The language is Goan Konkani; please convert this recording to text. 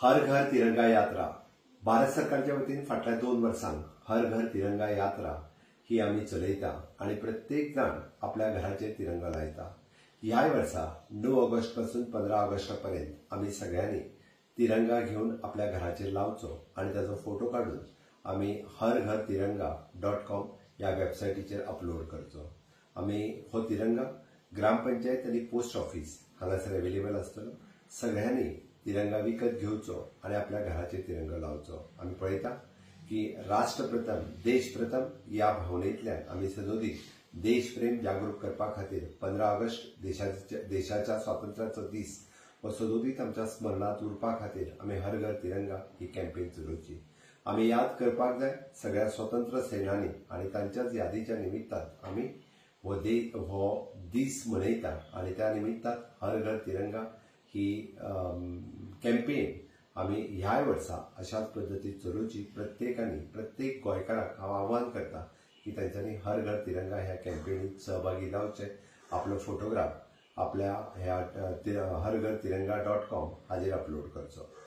हर घर तिरंगा यात्रा भारत सरकारच्या वतीन फाटल्या 2 वर्सांक हर घर तिरंगा यात्रा ही आमी चलयता आनी प्रत्येक जाण आपल्या घराचेर तिरंगा लायता. ह्याय वर्सा 9 ऑगस्ट पासून 15 ऑगस्टा पर्यंत आमी सगळ्यांनी तिरंगा घेवन आपल्या घराचेर लावचो आनी ताजो फोटो काडून आमी हर घर तिरंगा .com ह्या वेबसायटीचेर अपलोड करचो. आमी हो तिरंगा ग्रामपंचायत आनी पोस्ट ऑफिस हांगासर अवेलेबल आसतलो. सगळ्यांनी तिरंगा विकत घेवचो आनी आपल्या घराचेर तिरंगा लावचो. आमी पळयता की राष्ट्र प्रथम देश प्रथम ह्या भावनेंतल्यान आमी सदोदीत देशप्रेम जागरूक करपा खातीर 15 ऑगस्ट देशाच्या स्वातंत्र्याचो दीस हो सदोदीत आमच्या स्मरणांत उरपा खातीर आमी हर घर तिरंगा ही कॅम्पेन चलोवची. आमी याद करपाक जाय सगळ्या स्वतंत्र सेनानी आनी तांच्याच यादीच्या निमित्तान आमी हो दीस मनयता आनी त्या निमित्तान हर घर तिरंगा ही कॅम्पेन आमी ह्याय वर्सा अशाच पद्दतीन चलोवची. प्रत्येकांनी प्रत्येक गोंयकाराक हांव आव्हान करता की तांच्यांनी हर घर तिरंगा ह्या कॅम्पेनीत सहभागी जावचे. आपलो फोटोग्राफ आपल्या ह्या हर घर तिरंगा .com हाजेर अपलोड करचो.